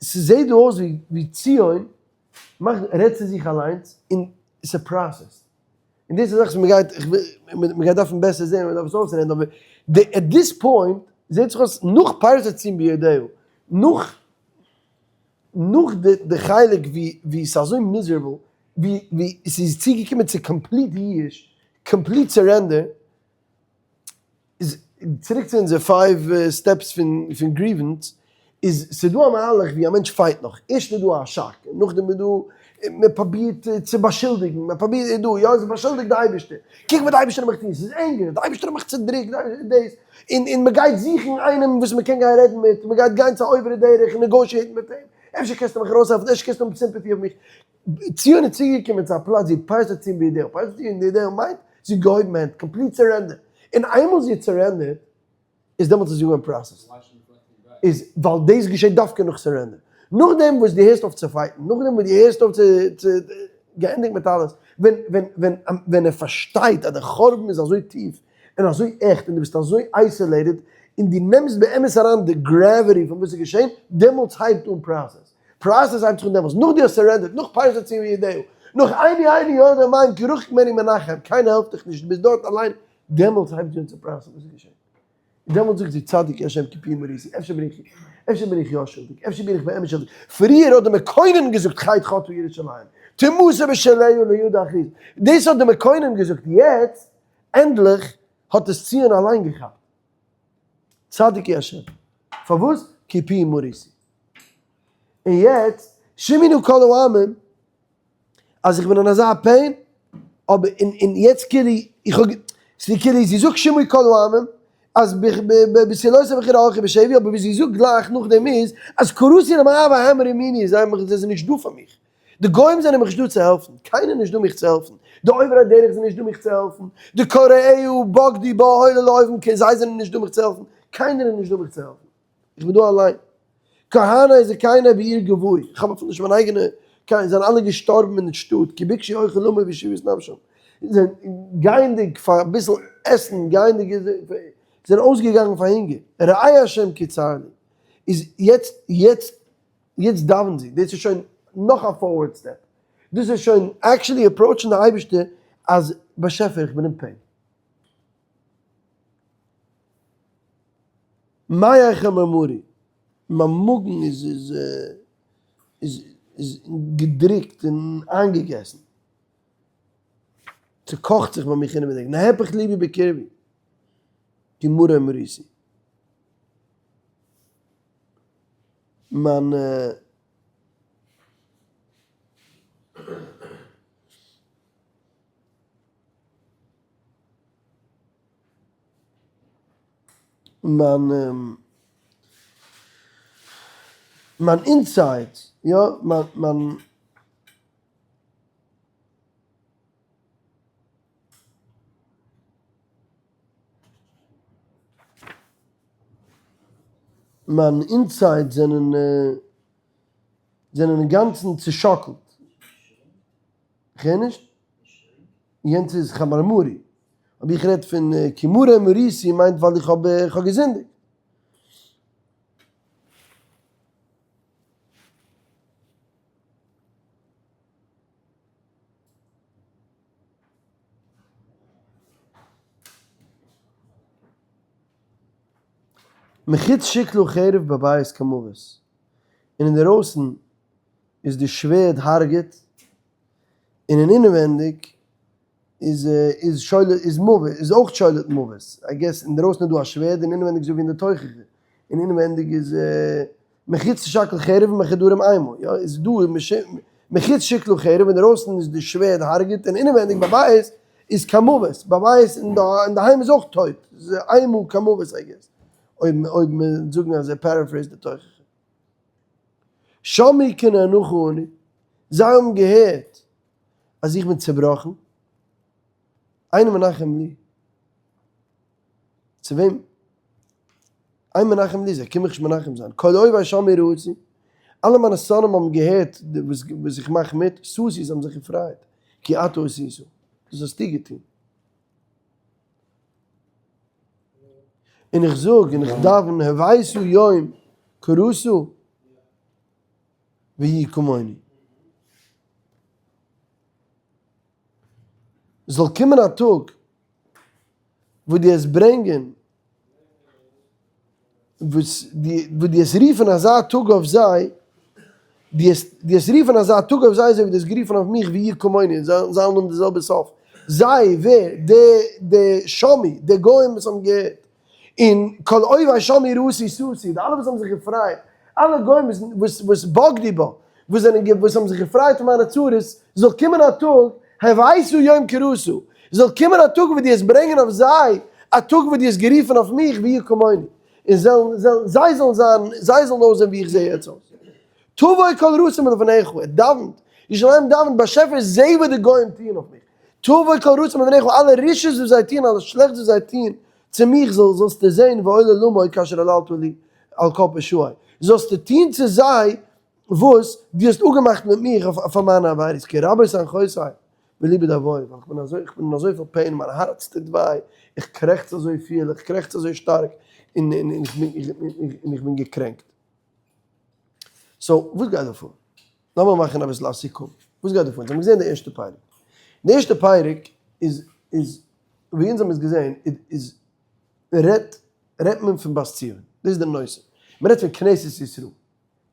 ס'זעט דא אויס ווי ציון מאכט, רעדט צו זיך אליינס, און ס' process ט. און דאס איז א זאך וואס מ'גייט, מ'גייט דארפן בעסער זען, מ'דארף עס אויסרעדן, אבער די at this point זעט זיך אויס נאך פרשת ציון בידיה, נאך נאך די די חלק ווי ווי ס'איז אזוי miserable, ווי ווי ס'איז צוגעקומען צו complete יאוש, complete surrender, איז צוריק צו אונזער five steps פון פון grievance, איז ס'דא א מהלך ווי א מענטש fight נאך, ערשט איז דא א שאק, נאכדעם איז דא מען פרובירט צו באשולדיגן, מען פרובירט איז דא יא זי באשולדיגט די אייבערשטער, קוק וואס די אייבערשטער האט מיך געטון, ס'איז anger, די אייבערשטער האט מיך צודריקט, דאס, און און מען גייט זוכן איינעם וואס מען קען גיין רעדן מיט, מען גייט גיין צו א עוברי דרך און negotiate ן מיט אים, אפשר קענסטו מיך ארויסהעלפן, אפשר קענסטו האבן sympathy אויף מיך, ציון איז צוגעקומען צו א פלאץ ווי פרסה ציון בידיה, פרסה ציון בידיה מיינט זי האט געהויבן הענט, complete surrender, און איינמאל זי האט surrender ט איז דעמאלטס איז זי געווארן processed, איז ווייל דאס געשעט דווקא נאך surrender, נאכדעם וואס דו הערסט אויף צו fight ן, נאכדעם וואס דו הערסט אויף צו צו געענדיגט מיט אלעס, ווען ווען ווען ווען ער פארשטייט אז די חורבן איז אזוי טיף און אזוי עכט און דו ביסט אזוי isolated און דו נעמסט באמת אריין די gravity פון וואס איז געשען, דעמאלטס הייבט אן process. process הייבט זיך אן דעמאלטס, נאך דו האסט surrender ט, נאך פרסה ציון בידיה, נאך עיני עיני יורדה מים כי רחוק ממני מנחם, קיינער העלפט דיך נישט, דו ביסט דארט אליין, דעמאלטס הייבט זי אן צו process ן וואס איז געשען. דעמאלטס זאגט זי צדיק ה' כי פי מריתי, אפשר בין איך, אפשר בין איך יא שולדיג, אפשר בין איך באמת שולדיג, פריער האט די מקונן געזאגט חטא חטאה ירושלים, תמסה בשליה לא ידע אחרית, דאס האט די מקונן געזאגט, יעצט ענדליך האט עס ציון אליין געכאפט. צדיק הוא השם. פארוואס? כי פי מריתי. און יעצט, שמעו נא כל העמים, אז איך בין אין אזא pain, אבער און און יעצט כאילו, איך האב, ס'איז כאילו זי זאגט שמעו כל העמים, אז בתולותי בכירה הלכו בשבי, אבער ווי זי זאגט גלייך נאכדעם איז, אז קראתי למאהבי המה רמוני, זיי זענען נישט דא פאר מיך. די גוים זענען מיך נישט דא צו העלפן, קיינער איז נישט דא מיך צו העלפן, די עוברי הדרך זענען נישט דא מיך צו העלפן, די קוראיו בגדו בה הולל לאויבים כן זיי זענען נישט דא מיך צו העלפן, קיינער איז נישט דא מיך צו העלפן, איך בין דא אליין. כהנא איז קיינער בעיר גבוי, איך האב אפילו נישט מיין אייגענע, קיין, זענען אלע געשטארבן אין שטאט, כי ביקשו אוכל למו וישיבות נפשם, זענען גייענדיג פאר אביסל עסן, גייענדיג, זענען אויסגעגאנגען פאר הונגער, ראה השם כי צר לי, איז יעצט, יעצט יעצט דאווענט זי, דאס איז שוין נאך א forward step, דאס איז שוין actually approach ן די אייבערשטער אז באשעפער איך בין אין pain. מעי חמרמרי, מיין מאגן איז איז איז איז געדריקט און איינגעגעסן, ס'קאכט זיך ביי מיך אינעווייניג, נהפך ליבי בקרבי, כי מרה מריתי. מיין מיין מיין inside יא מיין מיין מיין inside זענען זענען אינגאנצן צושאקלט. כ'הער נישט. יענץ איז חמרמרי. אבער איך רעד פון כי מרה מריתי מיינט ווייל איך האב איך האב געזינדיגט. מחוץ שכלו חרב בבית כמוות, און אינדערויסן איז די שווערד הרגעט, און אין אינעווענדיג איז איז שולט איז מוות איז אויך שולט מוות, I guess אינדערויסן איז דא א שווערד און אינעווענדיג אזוי ווי אין די תוכחה, און אינעווענדיג איז מחוץ שקל חרב ומחדרים אימה, יא איז דא מחוץ שקלו חרב אינדערויסן איז די שווערד הרגעט און אינעווענדיג בבית איז כמוות, בבית אינדערהיים איז אויך טויט, איז אימה כמוות I guess, אויב אויב מען זאגן אז ער paraphrase ט די תוכחה. שמעו כי נאנחה אני, זיי האבן געהערט אז איך בין צעבראכן, אין מנחם לי, צו וועם? אין מנחם לי, זיי קומען מיך נישט מנחם זיין, כל אויבי שמעו רעתי, אלע מיינע שונאים האבן געהערט וואס איך מאך מיט, ששו, זיי האבן זיך געפרייט, כי אתה עשית, דאס האסטו געטון. און איך זאג און איך דאווען, הבאתו יום קרסו ויהי כמוני. זאל קומען א טאג וואס דו וועסט ברענגען, וואס דו וועסט רופן אזא טאג אויף זיי, דו וועסט רופן אזא טאג אויף זיי אזוי ווי דו האסט גערופן אויף מיך ויהיו כמוני, און זיי זאלן האבן די זעלבע סוף. זיי, ווער? די, די שמעו, די גוים וואס האבן געהערט. און כל אויבי שמעו רעתי ששו, די אלע וואס האבן זיך געפרייט, אלע גוים וואס וואס בגדו בה, וואס זענען וואס האבן זיך געפרייט פון מיינע צרות, זאל קומען א טאג, הבאתו יום קראתו, זאל קומען א טאג וואס דו וועסט ברענגען אויף זיי, א טאג וואס דו האסט גערופן אויף מיך ויהיו כמוני, און זאלן זאלן זיי זאלן זיין, זיי זאלן אויסזען ווי איך זע יעצט אויס. תבוא כל רעתם מלפניך, ער דאווענט, ירושלים דאווענט, באשעפער זע וואס די גוים טוען אויף מיך, תבוא כל רעתם מלפניך, אלע רשעות וואס זיי טוען, אלע שלעכטס וואס זיי טוען צו מיך, זאל זאלסטו זען ועולל למו כאשר עללת לי על כל פשעי, זאלסטו טון צו זיי וואס דו האסט אפגעמאכט מיט מיך אויף פאר מיינע עבירות, כי רבות אנכותי וליבי דוי, ווייל איך בין אזוי, איך בין אין אזויפיל pain, מיין הארץ טוט וויי, איך קרעכץ אזויפיל, איך קרעכץ אזוי שטארק, און און איך בין און איך בין געקרענקט. So, וואס גייט דא פאר? לאמיר מאכן אביסל א סיכום. וואס גייט דא פאר? אונז האבן געזען די ערשטע פרק. די ערשטע פרק איז איז ווי אונז האבן עס געזען איז רעדט רעדט מען פון בת ציון. דאס איז די נושא. מען רעדט פון כנסת ישראל.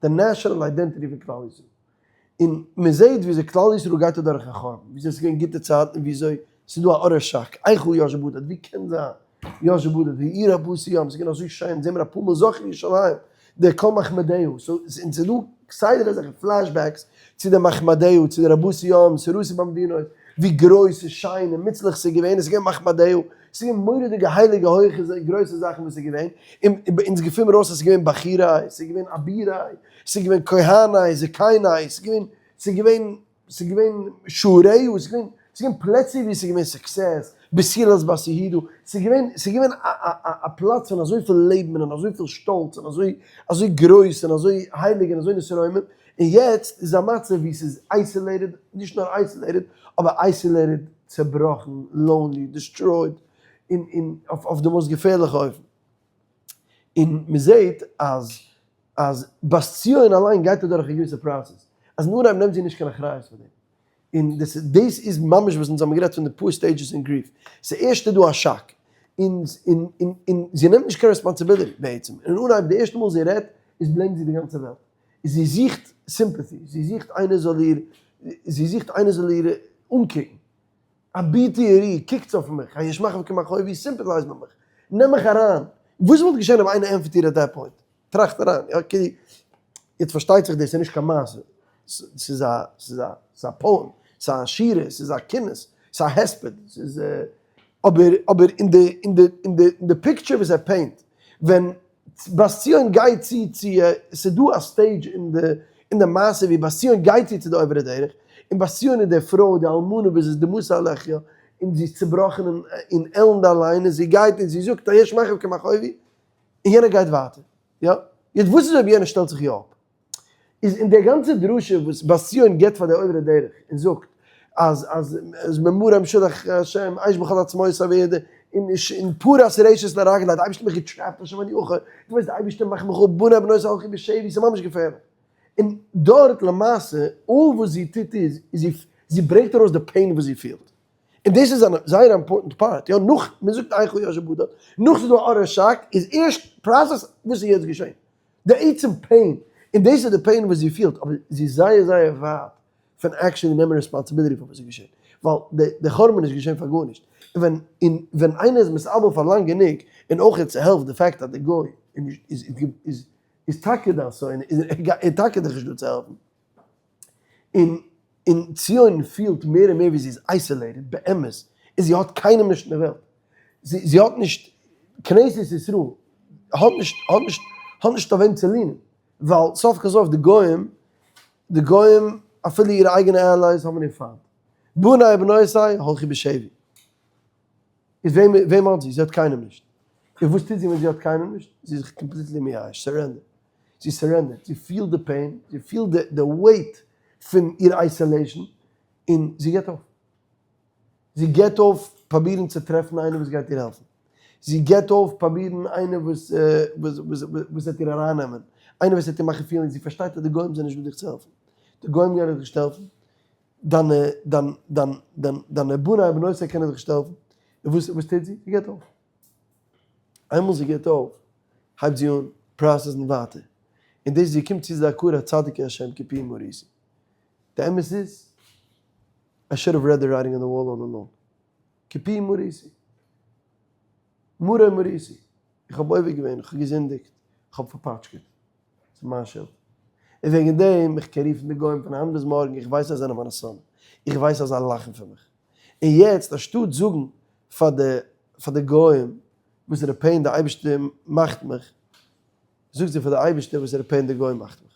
די national identity פון כלל ישראל. און מען זעט וויאזוי כלל ישראל גייט אדורך א חורבן, וויאזוי עס איז געווען גוטע צייטן און וויאזוי ס'איז דא א utter shock, איכה ישבה בדד, ווי קען זיין ישבה בדד, והעיר רבתי ים, ס'איז געווען אזוי שיין, זעהן מיר אפאר מאל זכר ירושלים, דער כל מחמדהו, so און ס'איז דא כסדר אזעלכע flashbacks צו די מחמדהו, צו די רבתי ים, שרתי במדינות, ווי גרויס און שיין און מוצלח ס'איז געווען, עס איז געווען מחמדהו, ס'איז געווען מורא'דיגע הייליגע הויכע גרויסע זאכן וואס איז געווען, און אונז געפין מיר אויס אז ס'איז געווען בחורי, ס'איז געווען אבירי, ס'איז געווען כהני, זקני, ס'איז געווען, ס'איז געווען, ס'איז געווען שעריו, ס'איז געווען, ס'איז געווען פלעצער ווי ס'איז געווען success, בתולת בת יהודה, ס'איז געווען, ס'איז געווען א א א א פלאץ פון אזויפיל לעבן און אזויפיל שטאלץ און אזוי אזוי גרויס און אזוי הייליג און אזוי נתרומם, און יעצט איז א מצב ווי ס'איז isolated, נישט נאר isolated, אבער isolated, צעבראכן, lonely, destroyed, און און אויף אויף די most געפערליכע אופן. און מ'זעט אז אז בת ציון אליין גייט אדורך א געוויסע process, אז אין אנהייב נעמט זי נישט קיין אחריות פאר דעם, און דאס דאס איז ממש וואס אונז האבן גערעדט פון די פאר stages אין grief, ס'ערשט איז דא א shock, און און און און זי נעמט נישט קיין responsibility בעצם, אין אנהייב די ערשטע מאל זי רעדט איז blame ט זי די גאנצע וועלט, זי זוכט sympathy, זי זוכט איינער זאל איר, זי זוכט איינער זאל איר אנקוקן, הביטו וראו, קוקטס אויף מיך, היש מכאיב כמכאובי, sympathize מיט מיך, נעם מיך אריין, וואס וואלט געשען אויב איינער ענטפערט איר at that point? טראכט אריין, יא okay, יעצט פארשטייט זיך דאס איז נישט קיין מעשה, ס'איז א, ס'איז א, ס'איז א poem, ס'איז א שירה, ס'איז א קינות, ס'איז א הספד, ס'איז אבער, אבער אין די, אין די, אין די, אין די picture וואס ער paint, ווען בת ציון גייט צו צו, ס'איז דא א stage אין די, אין די מעשה ווי בת ציון גייט צו צו די עוברי דרך, און בת ציון איז די פרוי, די אלמנה וואס איז דמתה על לחיה, און זי איז צובראכן און עלנד אליין, און זי גייט און זי זאגט היש מכאיב כמכאובי, און יענער גייט ווייטער. יא? יעצט וואס איז אויב יענער שטעלט זיך יא אפ? איז אין די גאנצע דרשה וואס בת ציון גיבט פאר די עוברי דרך און זאגט. אז אז אז ממרום שלח השם אש בכל עצמותיו ווערט און פרס רשת לרגלי, די אייבערשטער האט מיך געטרעפט השם אני אוכל, דו ווייסט די אייבערשטער מאכט מיך אפ בני בנותי הלכו בשבי, ס'איז ממש געפערליך. און דארט למעשה all וואס זי טוט איז, זי זי ברענגט ארויס די pain וואס זי פילט. און דאס איז א זייער important part, יא נאך מען זאגט איכה ישבה בדד, נאך ס'איז דא א utter shock, איז ערשט process וואס איז יעצט געשען. די עצם pain, און דאס איז די pain וואס זי פילט, אבער זי איז זייער זייער ווייט פון actually נעמען responsibility פאר וואס איז געשען, ווייל די חורבן איז געשען פאר גארנישט, און ווען און ווען איינער איז מתאבל פאר לאנג גענוג, און אויך איז ס'העלפט די fact אז די גוי איז איז איז טאקע דיין שונא, איז ער טאקע דיך נישט דא צו העלפן, און און ציון פילט מער און מער ווי זי איז isolated באמת, און זי האט קיינעם נישט אין די וועלט, זי זי האט נישט כנסת ישראל האט נישט האט נישט האט נישט אויף וועם צו lean ען, ווייל סוף כל סוף די גוים די גוים אפילו אירע אייגענע allies האבן איר פיינט, בני בנותי הלכו בשבי, איז וועם וועם האט זי? זי האט קיינעם נישט, און וואס טוט זי ווען זי האט קיינעם נישט? זי איז זיך completely מייאש, surrender, זי surrender ט, זי פילט די pain, זי פילט די די weight פון איר isolation, און זי געבט אויף. זי געבט אויף פראבירן צו טרעפן איינער וואס גייט איר העלפן. זי געבט אויף פראבירן איינער וואס וואס וואס וועט איר ארייננעמען, איינער וואס וועט איר מאכן פילן, זי פארשטייט אז די גוים זענען נישט דא דיך צו העלפן, די גוים גייען דיך נישט העלפן, דיינע דיין דיין דיין דיינע בני ובנותי קענען דיך נישט העלפן, און וואס וואס טוט זי? זי געבט אויף. איינמאל זי געבט אויף, הייבט זי אן process ן ווייטער, און דאס זי קומט צו די הכרה צדיק השם כי פי מריתי. די אמת איז, I should have read the writing on the wall all along. כי פי מריתי. מרה מריתי. איך האב עובר געווען, איך האב געזינדיגט, איך האב פארפאטשקעט. ס'איז מיין שולד. און וועגן דעם, איך קען רופן די גוים פון היינט ביז מארגן, איך ווייס אז זיי זענען מיינע שונאים. איך ווייס אז זיי לאכן פון מיך. און יעצט, אנשטאט זאגן פאר די פאר די גוים וואסערע pain די אייבערשטער מאכט מיך, זאגט זי פאר די אייבערשטער וואסערע pain די גוים מאכט מיך.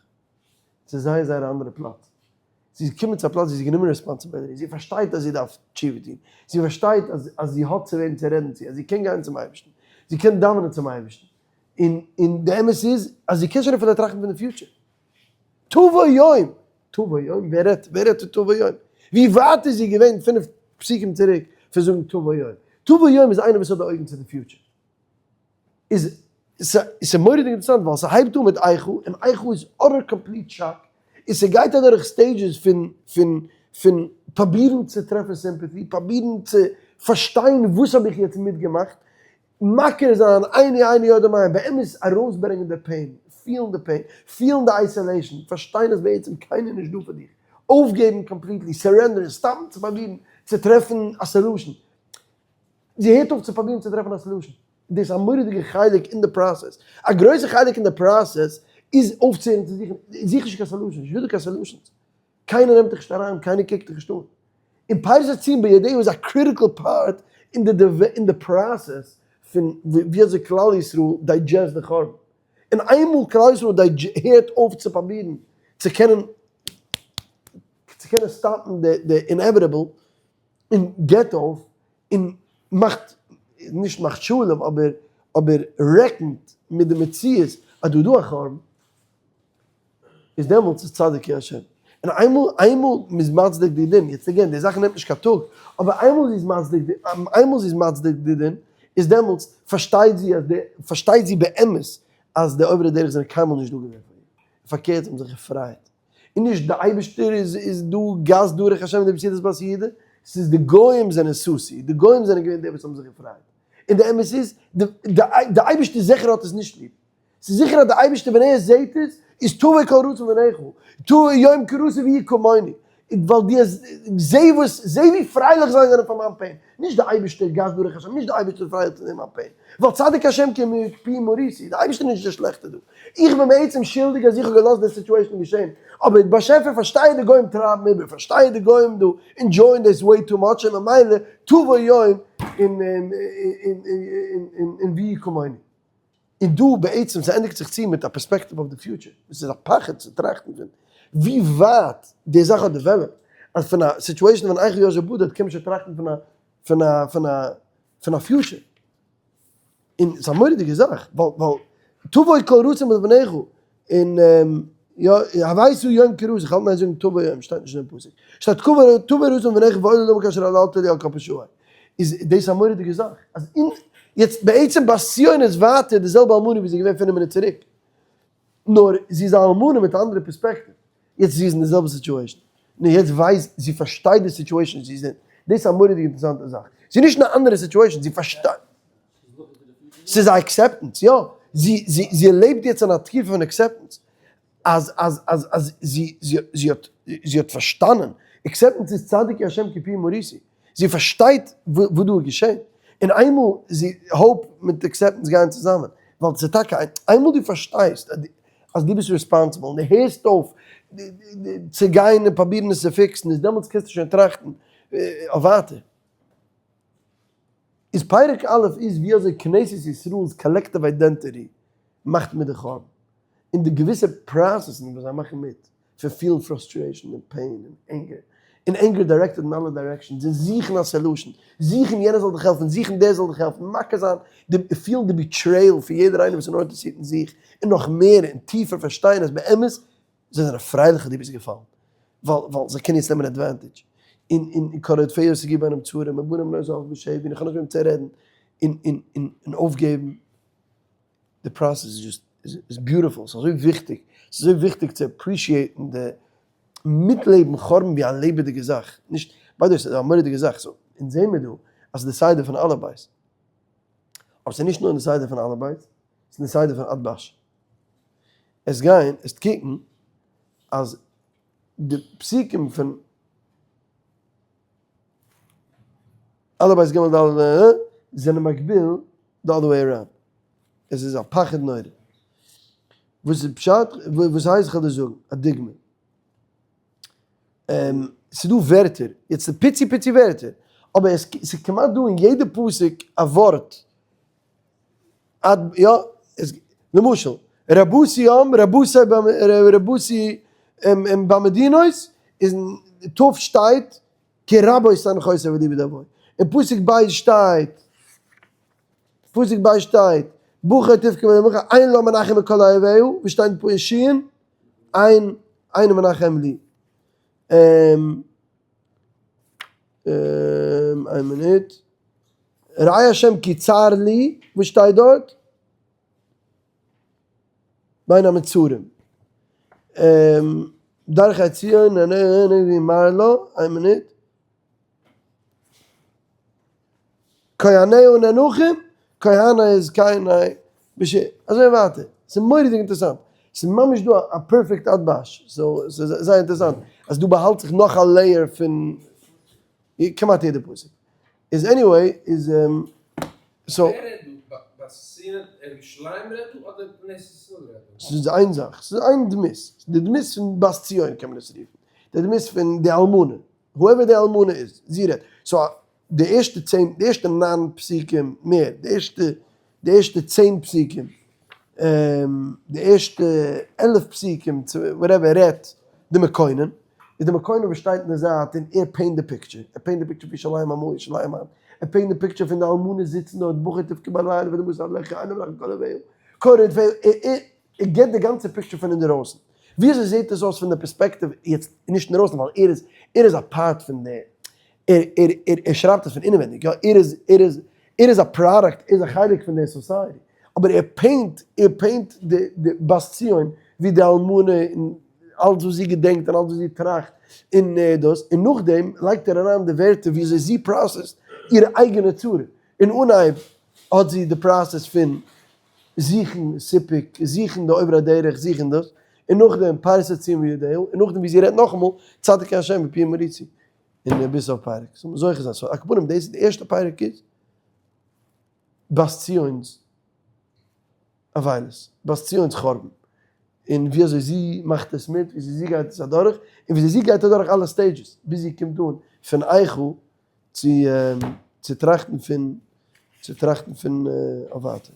ס'איז זייער זייער א אנדערע פלאץ. זי איז געקומען צו א פלאץ ווי זי האט גענומען responsibility, זי פארשטייט אז זי דארף תשובה טון, זי פארשטייט אז אז זי האט צו וועם צו רעדן צו, אז זי קען גיין צום אייבערשטן, זי קען דאווענען צום אייבערשטן, און און די אמת איז אז זי קען שוין אפילו טראכטן פון די future. תבוא יום! תבוא יום? ווער רעדט? ווער רעדט פון תבוא יום? ווי ווייט איז זי געווען פינף פסוקים צוריק פון זאגן תבוא יום? תבוא יום איז איינער וואס האט די אויגן צו די future. איז ס'איז מורא'דיג אינטערעסאנט ווייל ס'הייבט אן מיט איכה און איכה איז utter complete shock און ס'גייט אדורך stages פון פון פון פראבירן צו טרעפן sympathy, פראבירן צו פארשטיין וואס האב איך יעצט מיטגעמאכט, מכיר זיין עיני עיני יודע מה, באמת ארויסברענגען די pain, פילן די pain, פילן די isolation, פארשטיין אז בעצם קיינער איז נישט דא פאר דיך, אויפגעבן completely, surrender ן, סתם צו פראבירן צו טרעפן א solution. זי הערט אויף צו פראבירן צו טרעפן א solution. דאס איז א מורא'דיגע חלק אין די process. א גרויסע חלק אין די process איז אויפצוהערן צו זוכן, זוך נישט קיין solutions, נישטא דא קיין solutions. קיינער נעמט דיך נישט אריין, קיינער קוקט דיך נישט אן. און פרשת ציון בידיה איז א critical part אין די אין די process פון ווי אזוי כלל ישראל digest די חורבן. און איינמאל כלל ישראל הערט אויף צו פראבירן צו קענען צו קענען stop ן די inevitable, און געבט אויף און מאכט, נישט מאכט שלום, אבער אבער רעכנט מיט די מציאות אז דא איז דא א חורבן, איז דעמאלטס איז צדיק הוא השם. און איינמאל איינמאל מ'איז מצדיק די דין, יעצט again די זאך נעמט נישט קיין טאג, אבער איינמאל זי איז מצדיק די, איינמאל זי איז מצדיק די דין, איז דעמאלטס פארשטייט זי אז די, פארשטייט זי באמת אז די עוברי דרך זענען קיינמאל נישט דא געווען פאר איר, פארקערט זיי האבן זיך געפרייט. און נישט די אייבערשטער איז איז דא גס דרך השם די מצודת בת יהודה, ס'איז די גוים זענען סוסי, די גוים זענען געווען די וואס האבן זיך געפרייט, און די אמת איז די די אייבערשטער זיכער האט עס נישט ליב, ס'איז זיכער אז די אייבערשטער ווען ער זעט עס איז תבוא כל רצון ונאכל, תבוא יום כרסו ויהי כמוני, ווייל די זע וואס זע ווי פרייליך זיי זענען פאר מיין pain, נישט די אייבערשטער גס דרך השם, נישט די אייבערשטער פרייליך צו זען מיין pain, ווייל צדיק השם כי מריתי, די אייבערשטער איז נישט דער שלעכטער דא, איך בין בעצם שולדיג אז איך האב געלאזט די situation געשען, אבער באשעפער פארשטיי די גוים טרייבן איבער, פארשטיי די גוים דא enjoy ען דאס way too much און ממילא תבוא יום און און ויהי כמוני. און דא בעצם ס'ענדיגט זיך צו מיט א perspective אויף די future, וואס איז א פחד צו טראכטן פון ווי ווייט די זאך האט developed, אז פון א situation פון איכה ישבה בדד קען מען שוין טראכטן פון א פון א פון א פון א future. און ס'איז א מורא'דיגע זאך, ווייל ווייל תבוא כל רצון מלפניך, און. יא, הווית יום כרוז, איך האלט אין איין זאגן תבוא יום, שטייט נישט אין דעם פסוק. שטייט קבור תבוא רזון ונכף ועולה למה כאשר עללת לי על כל פשעי. איז דאס א מורא'דיגע זאך. אז אין, יעצט בעצם בת ציון איז ווייטער די זעלבע אלמנה ווי זי איז געווען פינף מינוט צוריק. נאר זי איז א אלמנה מיט א אנדערע פערספעקטיוו. יעצט זי איז אין די זעלבע situation. נאר יעצט ווייסט, זי פארשטייט די situation זי איז אין. דאס איז א מורא'דיגע אינטערעסאנטע זאך. זי איז נישט אין א אנדערע situation, זי פארשטייט. ס'איז א acceptance, יא. זי, זי, זי לעבט יעצט אין א תקופה פון acceptance. אז, אז, אז, אז זי, זי, זי האט, זי האט פארשטאנען. acceptance איז צדיק השם כי פי מריתי. זי פארשטייט וואס דא איז געשען. און איינמאל זי, hope מיט acceptance גייען צוזאמען. ווייל ס'איז טאקע, איינמאל דו פארשטייסט אז דו ביסט responsible און דו הערסט אויף צו גיין און פרובירן עס צו fix ן, איז דעמאלטס קענסטו שוין טראכטן אויף ווייטער. איז פרק א' איז ווי אזוי כנסת ישראל'ס collective identity מאכט מיט די חורבן, און די געוויסע פראסעסן וואס זיי מאכן מיט, פון פילן frustration און pain און anger, און anger directed אין אלע directions, און זוכן א solution, זוכן יענער זאל דיך העלפן, זוכן דער זאל דיך העלפן, מכיר זיין, די פילן די betrayal פון יעדער איינער וואס איז נאר אינטערעסירט אין זיך, און נאך מער און טיפער פארשטיין אז באמת זיי זענען פרייליך אז דו ביסט געפאלן, ווייל ווייל זיי קענען יעצט נעמען advantage, און און כל רודפיה השיגוה בין המצרים, ובנים בנות אויף בשבי, און איך האב נישט וועם צו רעדן, און און און און אויפגעבן, די פראסעס איז just איז beautiful, ס'איז אזוי וויכטיג, ס'איז אזוי וויכטיג צו appreciate ן די מיטלעבן חורבן ווי א לעבעדיגע זאך, נישט, by the way ס'איז א מורא'דיגע זאך, so אונז זעהן מיר דא אז ס'איז די סדר פון אלף בית, אבער ס'איז נישט נאר אין די סדר פון אלף בית, ס'איז אין די סדר פון אתבש. עס גיין עס קוקן אז די פסוקים פון אלף בית גימל ד' ה זענען מקביל די other way around, עס איז א פחד נורא. וואס איז פשט? וואס הייסט? כ'וועל דיר זאגן א דוגמא. ס'איז דא ווערטער, יעצט די פיצי פיצי ווערטער, אבער עס איז כמעט דא אין יעדע פסוק א ווארט עד יא עס למשל רבותי עם רבותי רבותי במדינות איז ת' שטייט כי רבות אנכי וליבי דבוי אין פסוק ב' שטייט פסוק ב' שטייט בכה תבכה ולמחה אין לה מנחם מכל אויביה וואס שטייט אין פסוק ש' אין אין מנחם לי איין מינוט. ראה השם כי צר לי, וואס שטייט דארט? בין המצרים. דרכי ציון, מר לו, איין מינוט. כהניה ננחם, כהנה איז כהנה, אזוי ווייטער. ס'איז מורא'דיג אינטערעסאנט. ס'איז ממש דא א perfect אתב"ש. so, ס'איז זייער אינטערעסאנט אז דא באהאלט זיך נאך א layer פון כמעט יעדע פסוק. איז anyway איז so. ווער רעדט דא? בת ציון ירושלים רעדט דא אדער כנסת ישראל רעדט דא? ס'איז איין זאך, ס'איז איין דמות, די דמות פון בת ציון קען מען עס רופן, די דמות פון די אלמנה, whoever די אלמנה איז, זי רעדט, so די ערשטע 10, די ערשטע ניין פסוקים מער, די ערשטע, די ערשטע 10 פסוקים, די ערשטע 11 פסוקים, whatever רעדט די מקונן, איז די מקונן וואס שטייט אין די זייט און ער paint די picture, ער paint די picture פון ירושלים אמאל ירושלים היינט, ער paint די picture פון די אלמנות זיצן דארט בכה תבכה בלילה ודמעות עליך אין מנחם מכל אויביה, כל רודפיה, ער געבט די גאנצע picture פון אינדערויסן, ווי אזוי זעט עס אויס פון די פערספעקטיוו יעצט נישט אינדערויסן ווייל ער איז ער איז א part פון די ער ער ער ער שרייבט עס פון אינעווענדיג יא ער איז ער איז ער איז א פראדוקט ער איז א חלק פון די society אבער ער paint ער paint די די בת ציון ווי די אלמנה און אלץ וואס זי געדענקט און אלץ וואס זי טראכט און דאס און נאכדעם לייגט ער אריין די ווערטער ווי אזוי זי process ט איר אייגענע צרה אין אנהייב האט זי די process פון זוכן סיפוק, זוכן די עוברי דרך, זוכן דאס, און נאכדעם פרסה ציון וידעה, און נאכדעם ווי זי רעדט נאכאמאל, צדיק ה' מפי מריצי, און ביז סוף פרק, זאל מען זוכה זיין, so על כל פנים דאס איז די ערשטע פרק איז בת ציון'ס אבילות, בת ציון'ס חורבן, און ווי אזוי זי מאכט עס מיט, ווי אזוי זי גייט עס אדורך, און ווי אזוי זי גייט אדורך אלע stages, ביז זי קומט אן פון איכה צו צו טראכטן פון צו טראכטן פון אויף ווייטער.